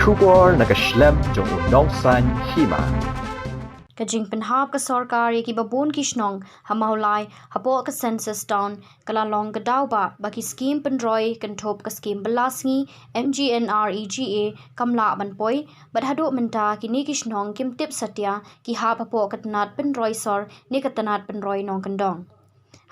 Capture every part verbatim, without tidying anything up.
Khubor na ka shlem jong u Nongsaiñ Hima. Ka jingpynhap ka sorkar ïa kiba bun ki shnong ha Mawlai hapoh ka Census Town ka la long ka daw ba ba ki skim pynroi kynthup ka skim bylla sngi M G N R E G A kam lah ban poi, bad haduh mynta kine ki shnong kim tip satia ki hap hapoh ka tnat pynroi sor ne ka tnat pynroi nongkyndong.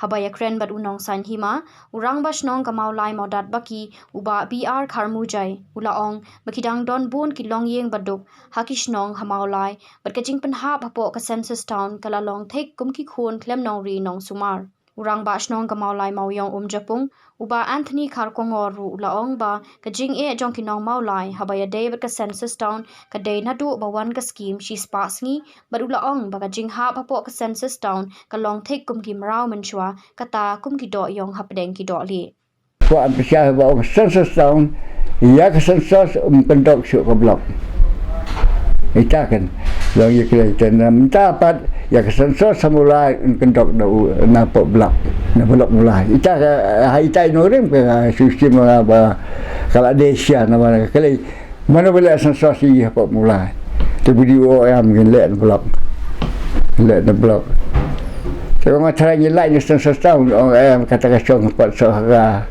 Haba ïakren bad u Nongsaiñ Hima, u Rangbah Shnong ka Mawlai Mawdatbaki, u Bah B R Kharmujai, u la ong ba ki dang don bun ki longïing baduk ha ki shnong ha Mawlai, bad ka jingpynhap hapoh ka Census Town ka la long thik kum ki khun khlem nongri nongsumar. U Rangbah Shnong ka Mawlai Mawiong Umjapung, u Bah Anthony Kharkongor ruh u la ong ba ka jingeh jong ki nong Mawlai haba ïadei bad ka Census Town ka dei naduh ba wan ka skim shispah sngi, bad u la ong ba ka jinghap hapoh ka Census Town ka long thik kum ki mraw mynshuwa, kata kum ki doh ïong hapdeng ki dohlieh. Kwah pyrshah ba ong Census Town, ïa ka census um kyndok shuh ka block. Ita kan long ïa ka lei ten mynta pat ïa ka census ha Mawlai um kyndok na u, na poh block, na block Mawlai. Ita ka, ha ita i nongrim ka shu skim ba ka la dei sha na ba ka lei. Mano ba leh census ïa hapoh Mawlai? Te B D O em kin leh na block. Leh na block. Te ba nga tharai ngi lait na Census Town ong em kata ka shong pat sha ka,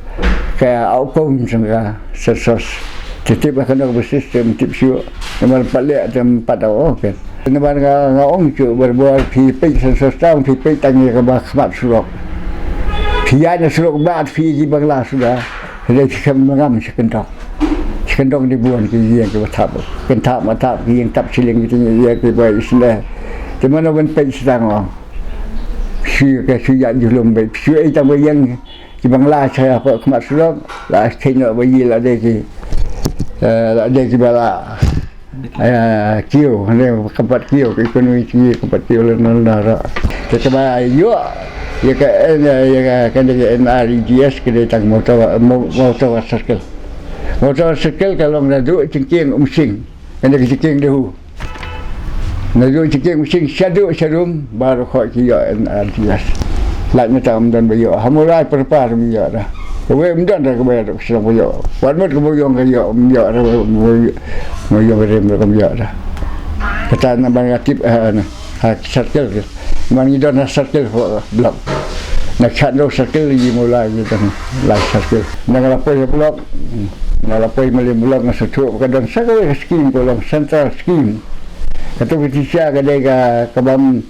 ka outcome jong ka census. Te tip ba kano ba system tip shuh. Namar pat leh te pat ong ken. Namar nga, nga ong shuh barabor phi peit Census Town phi peit tang ïa kaba khmat surok. Phi ïaid na surok bad phi ïa ki bangla suda. Hynrei ki khlem ngam sha kyndong. Sha kyndong dei bun ki ïing kiba thap. Kin thap ma thap ki ïing tap shilling ki ïing kiba isynei. Te mano ban peit sdang ong. Shu ka shu ïaid jylum beit. Shu ei tang ba ïing ki bangla sha hapoh khmat surok. La kheiñ noh ba ïa la dei ki, eh, la dei kiba la, eh, kiew, ne ka pat kiew, ka ekonomi kiew, ka pat kiew lano lano ruh. Te kaba ïoh ïa ka, eh, ïa ka, ka dei ka N R E G S ka dei tang Mawtawa, Maw-, Mawtawa Circle. Mawtawa Circle ka long naduh jingkieng Umsing. Ka dei ka jingkieng Dehu. Naduh jingkieng Umsing shaduh sharum baroh khoit ki ïoh N R E G S. Lait mynta ym don ba ïoh. Ha Mawlai Pyrpar ym ïoh da. Kawei ym don da kawei da ka shnong ba ïoh. Wat mut ka Mawiong ka ïoh, ym ïoh da, Mawiong Rim da ym ïoh da. Kata na ba nga tip, eh, na ha circle. Man ngi don ha circle block. Na khatno circle ngi Mawlai ngi don lai circle. Na nga la poi ha block. Na la poi Mawlai block nga sngewthuh ka don sa kawei ka scheme ka long central scheme. Kato ka shisha ka dei ka, ka bym,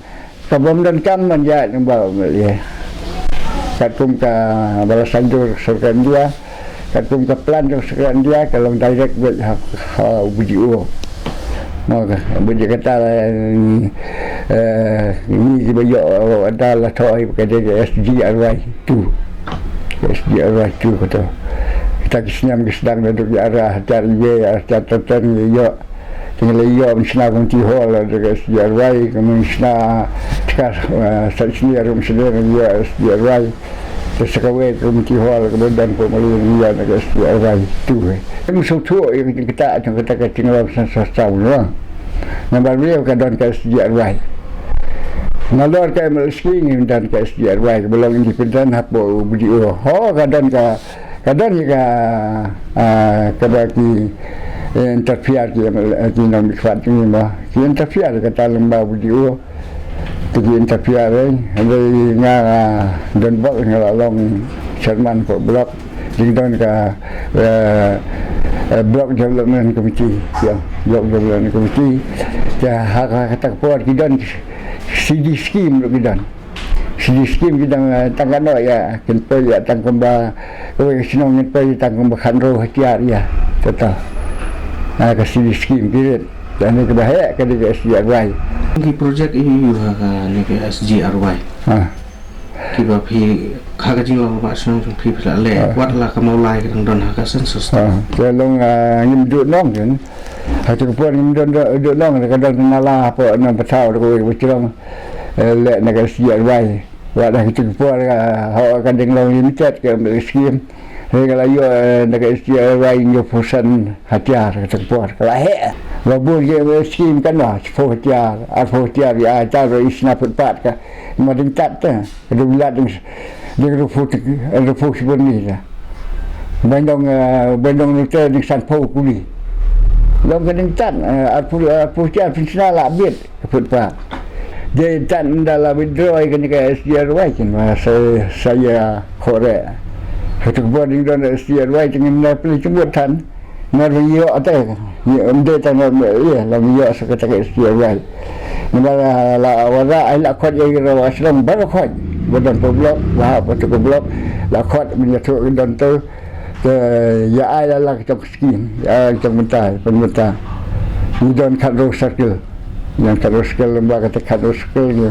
ka bym donkam ban ïaid lyngba u M L A. Katkum kaba la saiñdur sorkar India, katkum ka plan jong sorkar India ka long direct beit ha, ha u B D O. Mo ka, bad ïa kata la, eh, ngi kiba ïoh, eh, da la thoh ïa ka dei ka S G R Y two. S G R Y two kato. Kita ki snem ki sdang naduh ki arhajar wei, arhajar khatsan ngi ïoh. Te ngi la ïoh ban shna community hall da ka S G R Y, ka mynsngi, te ka, eh, sa shisien ruh mynsngi ngi ïoh S G R Y. Te sa kawei ka community hall kaba don hapoh Mawlai ngi ïoh da ka S G R Y two. Te mynta shu ïoh ïa kata, kata ka jinglong census town ruh. Namar ba ka don ka S G R Y. Nalor ka M L A scheme ngi don ka S G R Y kaba long independent hapoh B D O. Ho ka don ka Ka don ïa ka, ah, kaba ki, eh, interfere ki, eh, ki nongmihkhmat jong ngi mo. Ki interfere kata lyngba B D O. Te ki interfere, eh, hynrei nga, ah, don bok nga la long chairman ka block. Jingdon ka, eh, eh, block development committee, ïa, block development committee. Te ha, ha kata ka por ki don C D scheme ruh ki don. Shi skim ki dang, eh, tang katno ïa, kin poi ïa tang kumba, kawei ka shnong kin poi tang kumba khatynriew hajar ïa, total. Ah, ka shi skim ki rit. Ïa, kane kaba heh ka dei ka S G R Y. Ki project ïa, ïa, ha kane ka S G R Y. Ah. Kiba phi, ha ka jinglong ba shnong jong phi phi la leh, ah, wat la ka Mawlai ka dang don ha ka census. Ah, ka long, ah, ngim duh nong kan. Ha tu ka por ngim don, don, don nong, ka don nala hapoh Nongpynthaw, da kawei ka shnong, eh, leh na ka S G R Y. Wat ha tu ka por, eh, hapoh ka Denglong Limited, ka skim. Hei ka la ïoh, eh, na ka S G R Y hynñiewphew san hajar, ha tu ka por. Ka la heh. Ba bun ki skim kan ba, shiphew hajar, arphew hajar, ïa, hajar, ïa, sna put pat ka. Ma ding tat ta. Ka dei lad ding, ding ruh phew, ruh phew shibun ni ta. Ban dong, eh, ban dong nute ding sanphew kuli. Long ka ding tan, eh, arphew, arphew sha phew sna la bit, ka footpath. Dei tan ynda la withdraw ïa kane ka S G R Y kan, ma sa, sa ïa khore. Ka tu ka bor ding don S G R Y te ngim da pynlong jingmut tan. Nor ba ngi ïoh te, ngi ym dei tang nor ba ïa, la ngi ïoh sa kata ka S G R Y. Namar la, la wara ai la khot ïa ki roi shnong baroh khot. Ba don pa block, ba hap pa tu ka block, la khot ban ïathuh ki don tu. Te ïa ai la la ka jong ka skim, ïa ai la ka jong mynta, pynmynta. Ngi don khathynriew circle. Ngi don khathynriew circle, lem bad kata khathynriew circle ngi,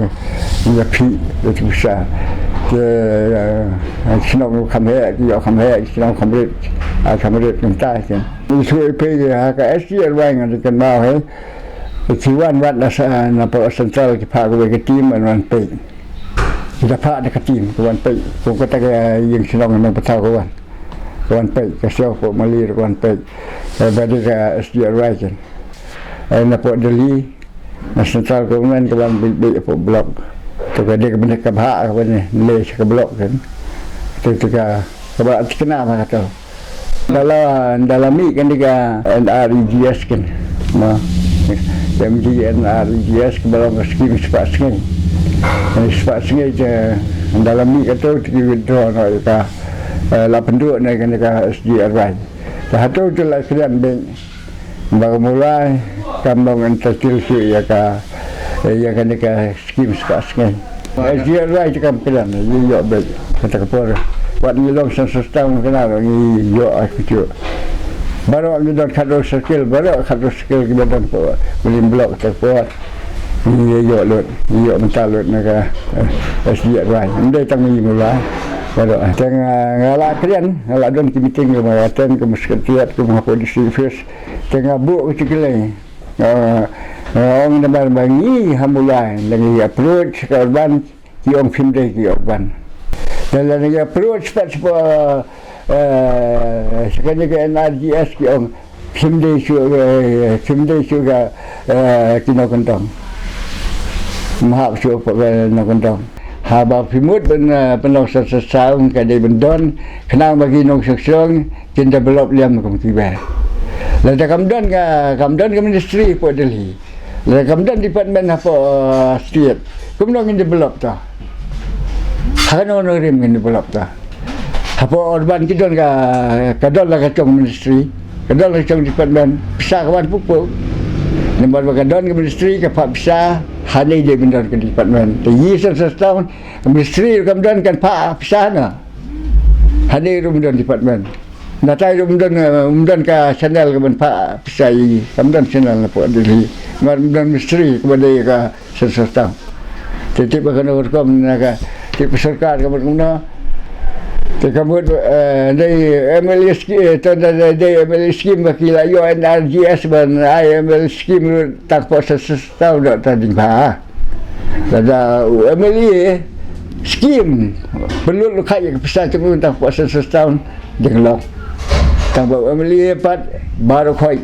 ngi ïa phih, ïa tu pisa. Te, eh, shnong kham heh, ki ïoh kham heh, shnong kham rit, ai kham rit mynta te. Ngi shu ïa phih ha ka S G R Y ngan kynmaw hi. Ki wan wat na sa, na pdeng central ki phah kawei ka team ban wan peit. Ki da phah da ka team ka wan peit. Kum kata ka ïing shnong Nongpynthaw ka wan. Ka wan peit, ka Siaw Pohmali ka wan peit. Ka ba dei ka S G R Y kan. Eh, na pdeng Delhi, na central government ka wan beit beit pdeng block. To ka dei ka bynta ka bha ka ban leh sha ka block kan. To to ka, ka ba tikna ma ka to. Ynda la, ynda la mih kane ka N R E G S kan. Ma. Ka M G N R E G S kaba long ka skim spah sngi. Kane spah sngi te ynda la mih kato te ki withdraw noh ïa ka, eh, la pynduh noh ïa kane ka S G R Y. Te hato te la kren beiñ ba ka Mawlai kam long entitled shuh ïa ka, ïa kane ka skim spah sngi. Ïa, ïa, ïa, ïa, kam kren, ïa, ïa, bad kata ka por. Wat ngi long census town kane, ngi ïoh, ah, kito. Baroh ngi don khathynriew circle, baroh khathynriew circle kiba don hapoh Bulim block kata ka por. Ngi ïoh lut, ngi ïoh mynta lut na ka, eh, S G R Y. Ym dei tang ngi Mawlai. Baroh. Te nga, nga la kren, nga la don ki meeting, nga la attend, kum secretariat, kum hapoh D C office. Te nga buh kito ki lei. Ah, ah, ong namar ba ngi ha Mawlai, lada ngi approach ka urban, ki ong phim dei ki urban. Te lada ngi approach pat sha, eh, sha kane ka N R G S ki ong phim dei shuh, eh, phim dei shuh ka, eh, ki nongkyndong. Ym hap shuh pat ka nongkyndong. Haba phi mut ban, eh, pynlong census town ka dei ban don, khnang ba ki nongshong shnong kin develop liam kum kiwei. Lada kam don ka, kam don ka ministry hapoh Delhi. Lada kam don department hapoh, eh, state. Kumno ngin develop ta? Ha kano kano rim ngin develop ta? Hapoh urban ki don ka, ka don la ka jong ministry, ka don la ka jong department, pisa ka wan puk puk. Namar ba ka don ka ministry ka phah pisa, hangne dei ban don ka department. Te ïa census town, ministry ruh kam don kan phah pisa na. Hangne ruh ym don department. Natai ruh ym don, eh, ym don ka channel ka ban phah pisa ïa, kam don channel na pdeng Delhi. Namar ym don ministry kaba dei ka census town. Te tip ba kano ka rukom na ka, tip ba sorkar ka mut kumno. Te ka mut, eh, dei M L A scheme, eh, to dei, dei, dei M L A scheme ba ki la ïoh N R G S ban ai M L A scheme ruh tang hapoh census town da ta ding ba. Lada u M L A scheme pynlut lukha ïa ka pisa jong u tang hapoh census town dang long. Tang ba u M L A pat baroh khoit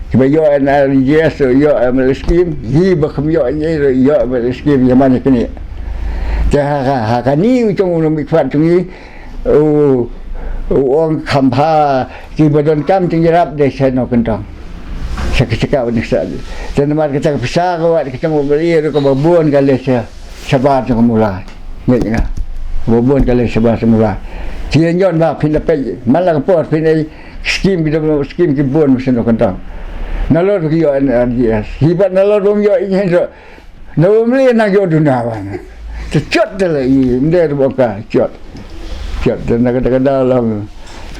kiba ïoh N R G S ruh ïoh M L A scheme, hi ba kham ïoh ïa ïoh M L A scheme ïa man ïa kane. Te ha, ha, ha kane u jong u nongmihkhmat jong ngi u, u ong kham bha kiba donkam jingïarap dei sha nongkyndong. Sha ka jaka ba ngi sah. Te namar kata ka pisa ka wat ka jong u M L A ruh kaba bun ka leh sha shabar jong ka Mawlai. Ngeit nga. Kaba bun ka leh shabar jong ka Mawlai. Te ïa ñion ba phin da peit man la ka por phin ai skim ki da skim ki bun ba sha nongkyndong. Nalor ba ki ïoh N R G S. Hi ba nalor ba ym ïoh ïa ngi ruh. Na u M L A nang ïoh duna ba na. Te jot te la i, ym dei ruh ba ka jot. Jot te na kata ka daw long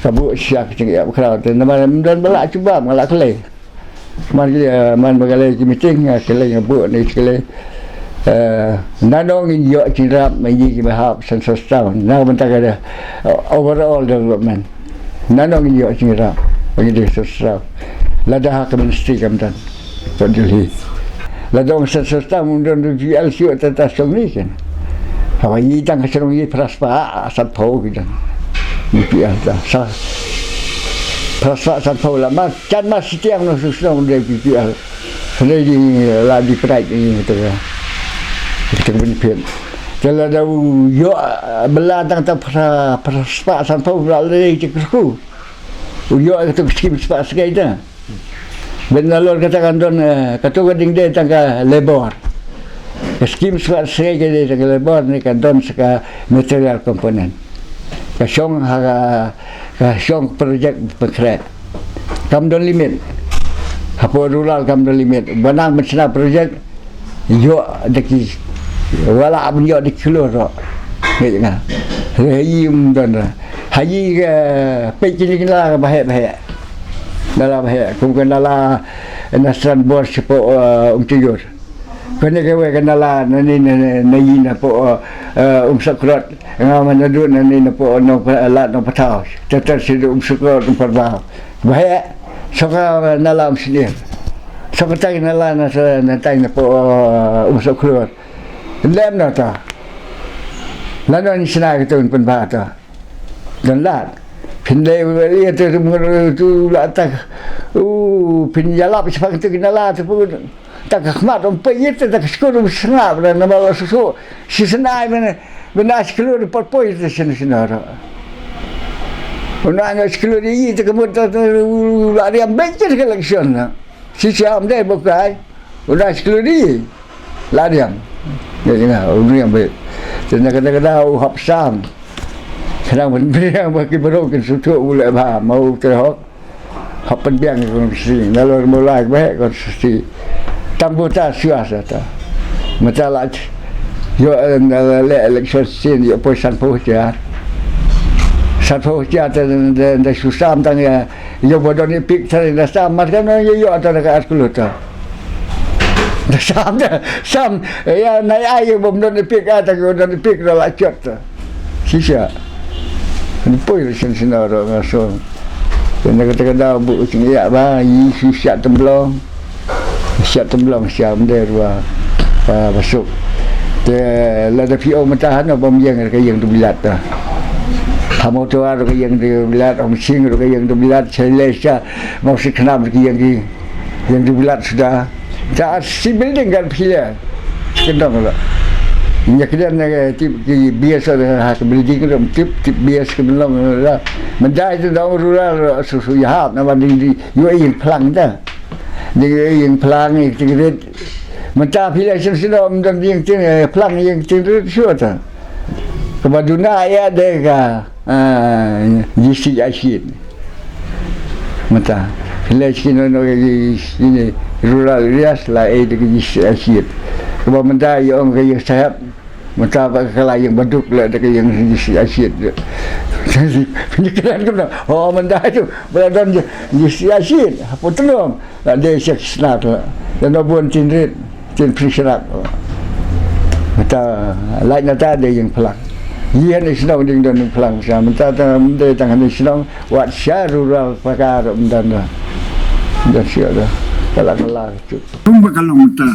ka buh sha ka jingïap khraw te namar ym don ba la jubab nga la kylli. Man ki, eh, man ba ka lei ki meeting, eh, ka lei nga buh ne ka lei. Eh, nano ngin ïoh jingïarap ma ngi kiba hap census town. Na ka bynta ka da, eh, overall development. Nano ngin ïoh jingïarap ma ngi census town. Lada ha ka ministry kam don. Ka Delhi. Lada ong census town ym don B P L shuh ta ta shong ni kan. Haba ngi tang ka shnong ngi phra spah sanphew ki don. B P L ta. Sa, phra spah sanphew la ma, jan ma shiteng nongshong shnong dei B P L. Dei di la di prai ni te ka. Te ka benefit. Te lada u ïoh, eh, ba la tang ta phra, phra spah sanphew ba la dei te ka sku. U ïoh ka tu ka skim spah sngi ta. Bad nalor kata kan don, eh, kato ka ding dei tang ka labor. Ka skim shuwa shuwa ka dei tang ka labor ne ka don sa ka material component. Ka shong ha ka, ka shong project pynkhreh. Kam don limit. Hapoh rural kam don limit. Ba nang ban shna project, ïoh da ki wala ban ïoh da ki klur ruh. Ngi nga. Haji ym don ruh. Haji ka peit kine ki nala ba heh ba heh. Nala ba heh. Kum ka nala na Sran Bor shapoh, eh, Umtijur. Kane kawei ka nala na ni na, na, na yi napoh, eh, Umsohkrot. Nga ma naduh na ni napoh Nong Pa-, Lad Nongpathaw. Ter ter shaduh Umsohkrot Umparbaw. Ba heh. Shuh ka nala Umsniew. Shuh ka tang nala na sa, na tang napoh, eh, Umsohkrot. Lem na ta. Lano ngi shna kito pynbha ta. Don lad. Phin dei ïa te tu la ta. U, phin ïalap shaphang tu ki nala tu pun. Ta ka khmat um peit ïa te, ta ka skur um sngap na, namar la susu. Shi shnai men, men na shi klur por poi te shin shin ro. Una na shi klur ïa te ka mut ta, ta, u, la riam beit te ka election na. Shi shi am dei bukai. Una shi klur ïa. La riam. Dei nga, u riam beit. Te na ka, na ka da u hap sam. Khnang ban biang ba ki briew kin sngewthuh u leh bha, ma u te hok. Hap pynbiang ïa ka constituency. Nalor Mawlai ba heh constituency. Tang voter shuwa sa ta. Mynta la ïoh, eh, leh election shisien ïoh poi sanphew hajar. Sanphew hajar te da, da, da shu sam tang ïa, ïoh ba don ïa pick tang da sam mat kan ïoh, ïoh tang da ka ar klur ta. Da sam da, sam, ïa, na ïa, ïa, bym don ïa pick, ah, tang ïoh don ïa pick da la jot ta. Shisha. Kan poi re shen shen ro nga so. Kane kata ka daw bu ching ïa ba, yi shu shat temblong. Shat temblong sha mder ba, ba, ba suk. Te lada phi ong mynta hano bym ïeng ka ïeng dubilat ta. Ha motor ka ïeng dubilat, ha machine ka ïeng dubilat, sha le sha, ma shi khnam ka ïeng ki. Ïeng dubilat suda. Ta si building kan phi le. Kendong lo. Nya kdem na tip ki bias ha ka building ro tip, tip bias ki belong la. Mynta tu dong rural su su ïa hap na ban ding di ïoh ïeng phlang ta. Ding ïeng phlang ïeng tingrit. Mynta phi le sien sien dong ding ïeng ting, eh, phlang ïeng tingrit shu ta. Kaba duna ïa de ka, ah, jisi asid. Mynta. Phi le sien no, no, jisi rural areas la eh de ka jisi asid. Kaba mynta ïa ong ka ïa sahab. Mynta ba ka la ïeng baduk la da ka ïeng jisi asid. Pynjah kren kumno. Oh, mynta tu ba la don jisi asid. Hapoh Tnum. La dei sha ki shnat la. Da no bun tin rit, tin phri shnat. Mynta lait na ta dei ïeng phlang. Ïeng i shnong ding don ïeng phlang sa. Mynta ta mynta tang i shnong wat sha rural pakar mynta na. Mynta sha da. Kala kala tu. Kum ba ka long mynta.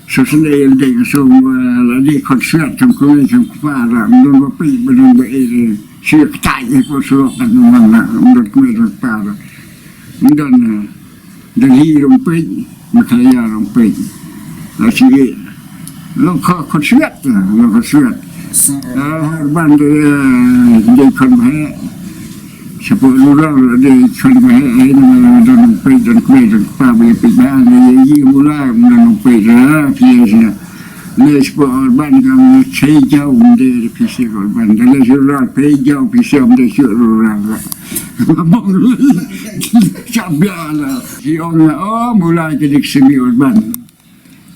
Shu sendai ïa dei ka shu, eh, la dei khot shuat kam kumne kam kpa ra, mdon ba pei, mdon ba ei re. Shu ïa ktai ïa ko shu kan man la, mdon kumne mdon kpa ra. Mdon, eh, Delhi ruh pei, Meghalaya ruh pei. La shu ïa. Long khot, khot shuat, long khot shuat. Ah, Urban de, eh, dei khot ba heh. Shapoh rural de chon ba heh, heh, na ma don pei don kwei don kpa ba pei ba, ne ye ye mula don pei ra, phi ye sna. Ne shapoh Urban kam ne chei jau de phi se Urban, de le rural pei jau phi se de shu rural. Ba bong. Sha bia la. Phi ong la, oh, mula ke dik semi Urban.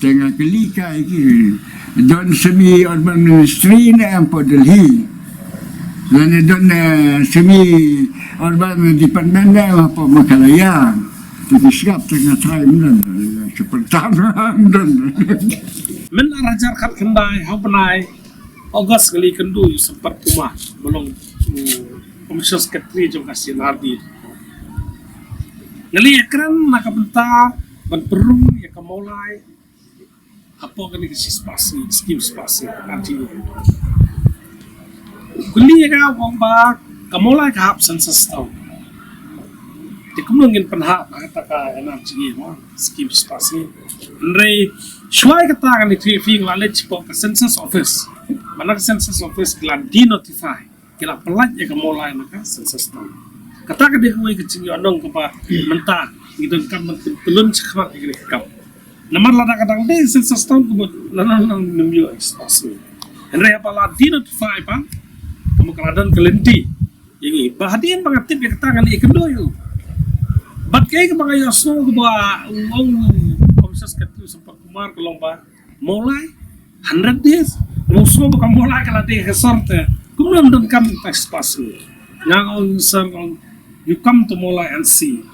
Te nga kylli kai ki, don semi urban ministry ne em hapoh Delhi. Lane don, eh, semi urban department ne em hapoh Meghalaya. Te ki sngap te nga tharai ym don, eh, seperti ym don. Mynta ar hajar khatkhyndai ha u bnai August nga la ïakynduh ïa u Sampath Kumar, ba long, mm, Commissioner Secretary jong ka C and R D. Nga la ïakren na ka bynta ban pynrung ïa ka Mawlai hapoh kane ka skim spah sngi, skim spah sngi, R T A. U kylli ïa nga u ong ba ka Mawlai ka hap census town. Te kumno ngin pynhap ha kata ka N R G A mo, skim spah sngi. Hynrei shuwa kata kane three fee nga la leit shapoh ka census office. Ba na ka census office ki la denotify. Ki la pyllait ïa ka Mawlai na ka census town. Kata ka dei kawei ka jingïohnong kaba mynta ngi donkam ban pynlong shakhmat ïa kane ka kam. Namar lada ka dang dei census town kumno, lada nang nym ïoh ïa ka spa sngi. Hynrei haba la denotify pat, kumno ka la don ka lynti ïa ngi. Ba hadien ba nga tip ïa kata ngan ïakynduh ïa u. Bad kaei kaba nga ïohsngew kaba u ong u Komisioner Kattu Sampakumar ka long ba Mawlai, hundred days. Nga sngew ba ka Mawlai ka la dei ka sor te. Kumno ym donkam ïa ka spa sngi. Nga ong sir, ong, you come to Mawlai and see.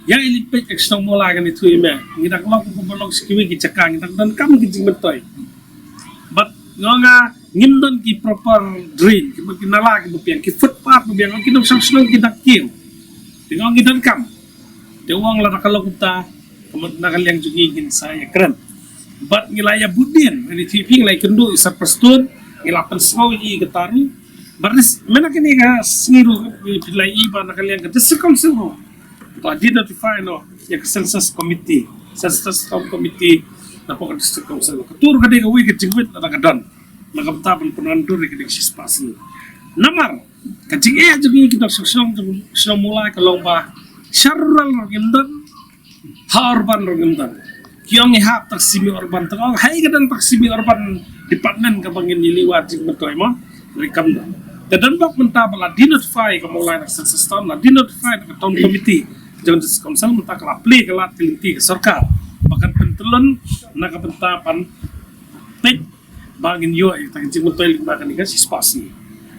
Ïa i leit peit ka shnong Mawlai kan ïathuh ïa me. Ngi dang long kumba long sha kiwei ki jaka, ngi dang donkam ki jingmyntoi. Bad nga ong nga ngim don ki proper drain, ki, ki nala kiba biang, ki footpath ba biang, ki nongshong shnong ki dang kiew. Te nga ong ngi donkam. Te u ong lada ka long kumta, ka mut na ka liang jong ngi ngin sa ïakren. Bad ngi la ïa bud dien, ngi la ïa kynduh ïa Sir Prestone, ngi la pynsngew ïa kata ruh. Bad mynta kane ka sngi ruh, phi la ïohi ba na ka liang ka District Council ruh, la denotify noh ïa ka Census Committee, Census Town Committee, na ka District Council. Kata ruh ka dei kawei ka jingwit lada ka don. Na ka bynta ban pynwandur ïa ka dei ka shispa sngi. Namar ka jingeh jong ngi ki nongshong shnong, shnong Mawlai ka long ba sha rural ruh ngim don, ha urban ruh ngim don. Ki ong ngi hap tang semi urban, tang ong haei ka don tang semi urban department kaba ngin ïa liwat jingmyntoi mo. Hynrei kam don. Te don bok mynta ba la denotify ka Mawlai na ka Census Town, la denotify na ka Town Committee jong District Council, mynta ka la plie ka lad ka lynti ka sorkar ba kan pyntlun na ka bynta ban peit ba ngin ïoh ïa ka jingmyntoi lyngba kane ka shispa sngi.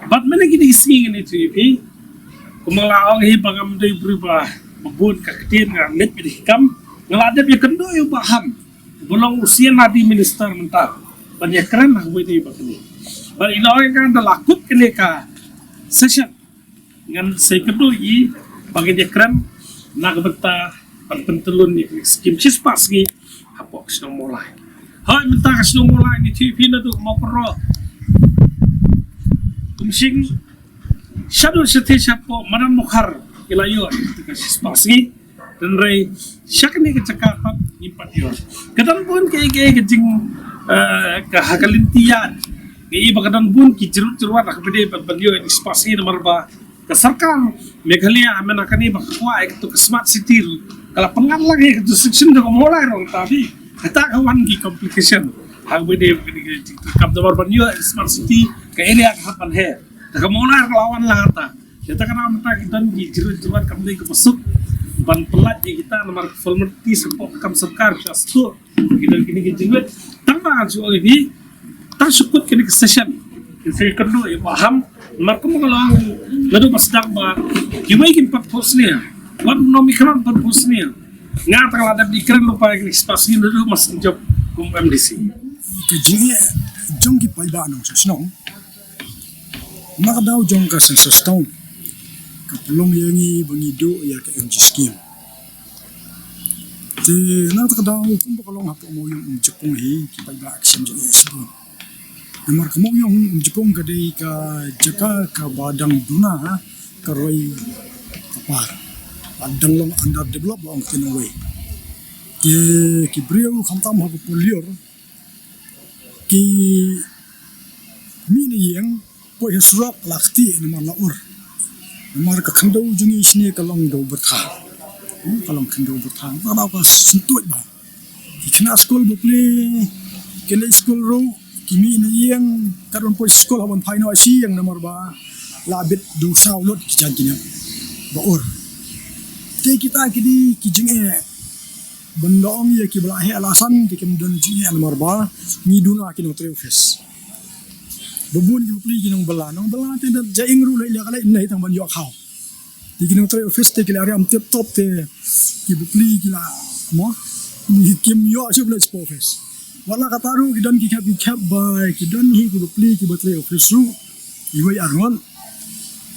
Bad mynta kine ki sngi ngin ïathuh ïa phi. Kumba la ong hi ba ngam dei briew ba bun ka ktien, nga leit beit ki kam. Nga la dep ïakynduh ïa u Bah Ham ba long u C&RD minister mynta ban ïakren ha kawei de ba kane. Bad i la ong ïa nga da la kut kane ka session ngan sa ïakynduh ïa i ba ngin ïakren na ka bynta ban pyntlun ïa ka skim shispa sngi hapoh ka shnong Mawlai. Hooid, mynta ka shnong Mawlai ngi tip hi naduh Mawkyrwat, Umshing, shaduh shathie shapoh Madan Mukhar ki la ïoh ïa ka shispa sngi. Hynrei sha kane ka jaka pat ngim pat ïoh. Ka don bun ka, ka, ka jing, eh, ka ha ka lynti ïa ngi i ba ka don bun ki jrut jrut ha kaba dei ban, ban ïoh ïa ka shispa sngi namar ba ka sorkar Meghalaya mynta kane ba ka kwah ïa kato ka smart city ruh ka la pynngat lang ïa ka jurisdiction jong ka Mawlai ruh, kata dei kata ka wan ki complication. Ha kaba dei ka, ka, ka kam namar ban ïoh ïa ka smart city ka area ka hap ban heh. Te ka Mawlai ka la wan lang kata. Ïa kata ka namar mynta ki don ki jrut jrut kam dei kaba suk ban pyllait ïa kita namar ka formalities hapoh ka kam sorkar ka suk. Ki don kine ki jingwit. Tang ba ngan shu ong ïa phi, tang shu kut kine ki session, kin sa ïakynduh ïa Bah Ham. Namar kumba nga la ong naduh ba sdang ba kiwei kin pat phohsniew, wat u Nongmihkhmat pat phohsniew. Nga tang la dep ïakren lypa ïa kine ki shispa sngi naduh ba nga sdang jop kum MDC. Ka jingeh jong ki paidbah nongshong shnong na ka daw jong ka Census Town ka pynlong ïa ngi ba ngi duh ïa ka MG scheme. Te na kata ka daw kumba ka long hapoh Mawiong Umjipung hi, ki paidbah ki shem jingeh shibun. Namar ka Mawiong Umjipung ka dei ka jaka kaba dang duna ka roi ka par, ba dang long under develop ba ong ktien nongwei. Te ki briew khamtam ha ka por lyiur ki mih na ïing, poi ha surok la kti namar la ur. Namar ka khyndew jong ngi shane ka long dew byrtha. Hmm, ka long khyndew byrtha. Ka daw ka syntuid ba ki khynnah skul bapli ki leit skul ruh ki mih na ïing, kat ban poi skul hap ban phai noh sha ïing namar ba la bit dewsaw lut ki jaiñ ki nep ba ur. Te kita ki dei ki jingeh. Ban da ong ïa kiba la heh la san te kim don jingeh namar ba ngi duna ki nongtrei office. Ba bun ki bapli ki nongbylla, nongbylla te da jaing ruh lei lei ka lei lei tang ban ïoh khaw. Te ki nongtrei office te ki la riam tip top te ki bapli ki la mo, kim ïoh shuh lei sha office. Wat la kata ruh ki don ki khep ki khep ba ki don hi ki bapli kiba trei office ruh. Iwei arngut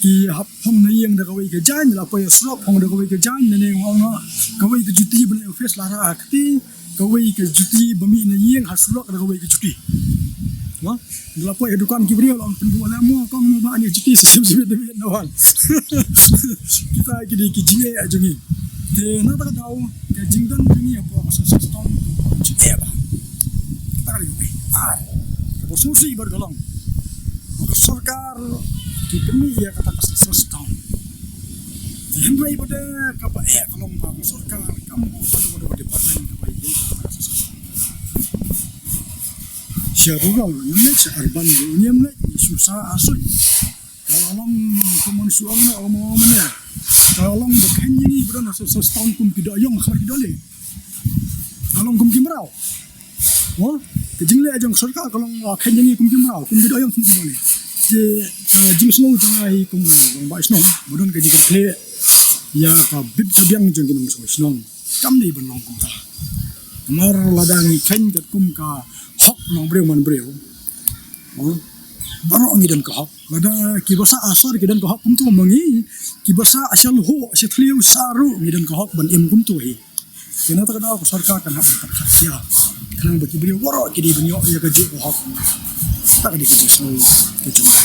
ki hap phong na ïing da kawei ka jaiñ, la poi ha surok phong da kawei ka jaiñ, ne ne ong ong kawei ka juti ba na office la rah ha kti, kawei ka juti ba mih na ïing ha surok da kawei ka juti. Mo, da la poi ha dukan ki briew la ong pynbuh leh mo, kong mo ba ne juti sa shem shem da mih na wan. Kita ki dei ki jingeh jong ngi. Te na kata ka daw ka jingdon jong ngi hapoh ka Census Town jingeh ba. Kata ka dei ka ar. Kaba sngewsih bad ka long ba ka sorkar ki pynmih ïa kata ka Census Town. Hynrei ba da kaba eh ka long ba ka sorkar kam, ba da, ba da, ba da department kaba ïadei bad ka sorkar. Sha rural ruh ngim leit, sha urban ruh ngim leit, ngi shu sah shuh. Ka la long kum u shu ong ne, ong ong ne. Ka la long ba kheiñ ïa ngi ba don ha Census Town kum ki doh ïong, khmat ki doh leh. Ka long kum ki mraw. Mo, ka jingleh jong sorkar ka long, ah, kheiñ ïa ngi kum ki mraw, kum ki doh ïong, kum ki doh leh. Te, ah, jingsngew jong nga hi kum u rangbah shnong ba don ka jingkitkhlieh ïa ka bit ka biang jong ki nongshong shnong. Kam dei ban long kumta. Namar lada ngi kheiñ katkum ka hok long briew man briew, oh, baroh ngi don ka hok. Lada kiba sah asor ki don ka hok kumto ma ngi, kiba sah sha lyngngoh sha thliew sah ruh ngi don ka hok ban im kumto hi. Kane kata ka daw ka sorkar kan hap ban pyrkhat ïa ka, khnang ba ki briew baroh ki dei ban ïoh ïa ka juh ka hok. Kata ka dei ka jingsngew ka jong nga.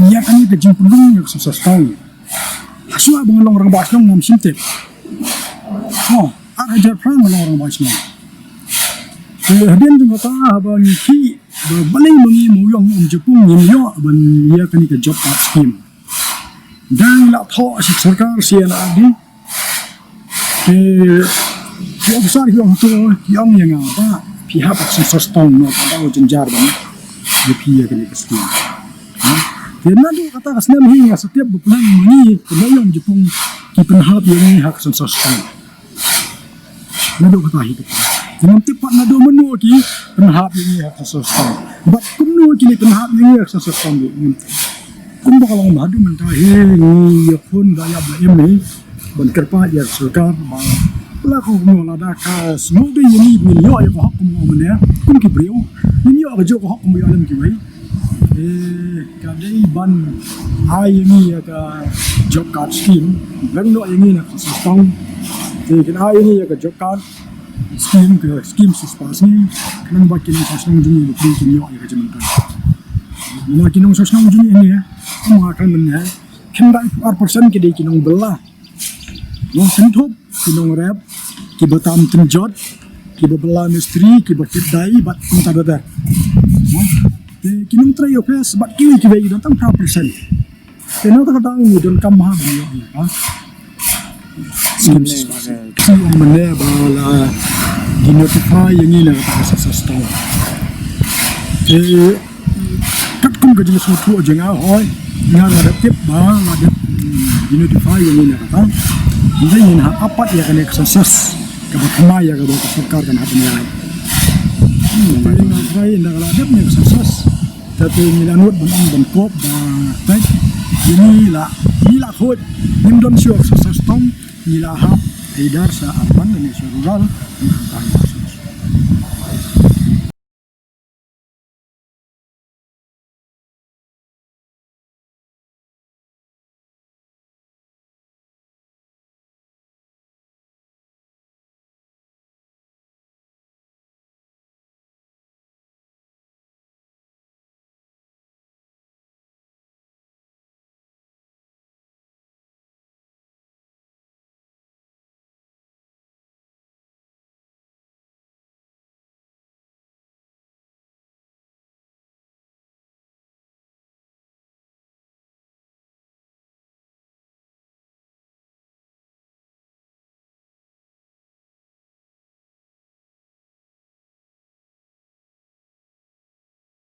Ïa kane ka jingpynlong ïa ka Census Town, ha shuwa ba nga long rangbah shnong ngam shym tip. Oh, ar hajar phra nga long rangbah shnong. Te hadien jong kata haba ngi khih ba balei ma ngi Mawïong Umjipung ngim ïoh ban ïa kane ka job card scheme. Dang la thoh sha sorkar C N R D. Te ki officer ki ong, to ki ong ïa nga ba phi hap ha Census Town, no ka daw jynjar ban ïa phi ïa kane ka scheme. Te naduh kata ka snem hi nga sa tip ba pynlong ma ngi ka Mawïong Umjipung ki pynhap ïa ngi ha Census Town. Naduh kata hi kata. Te ngam tip pat naduh mynno ki pynhap ïa ngi ha Census Town. Bad kumno ki la pynhap ïa ngi ha Census Town ruh ngam tip. Kumba ka long ba haduh mynta hi ngi ïakhun da ïap da im hi ban kyrpad ïa ka sorkar ba la kumno lada ka sngewdei ïa ngi ba ngin ïoh ïa ka hok kum u mane kum ki briew, ngin ïoh ka juh ka hok kum u ïoh lem kiwei. Eh, ka dei ban ai ïa ngi ïa ka job card scheme, rem noh ïa ngi na ka Census Town. Te kin ai ïa ngi ïa ka job card scheme, ka scheme shispah sngi, khnang ba ki nongshong shnong jong ngi ba kin ïoh ïa ka jingmyntoi. Namar ki nongshong shnong jong ngi ne, kum nga kren mynne, khyndai phew ar percent ki dei ki nongbylla. Nongkynthup, ki nongrep, kiba tam tynjot, kiba bylla mistri, kiba kit dai, bad kumta ter ter. Te ki nongtrei office bad kiwei kiwei ki don tang phra percent. Te na kata ka daw ngi donkam bha ban ïoh ïa ka scheme shispah sngi. Ki ong mynne ba la de-notify ïa ngi na kata ka Census Town. Te katkum ka jingsngewthuh jong nga, hooid, nga la dep tip ba la dep, mm, de-notify ïa ngi na kata. Hynrei ngin hap ap pat ïa kane ka census kaba thymmai ïa kaba ka sorkar kan hap ban ïaid. Hmm, te nga trai ynda ka la dep ne ka census, te ngi la nud ban ong ban kop ba, te ngi la, ngi la khuid, ngim don shuh ka Census Town, ngi la hap either sha urban ne sha rural.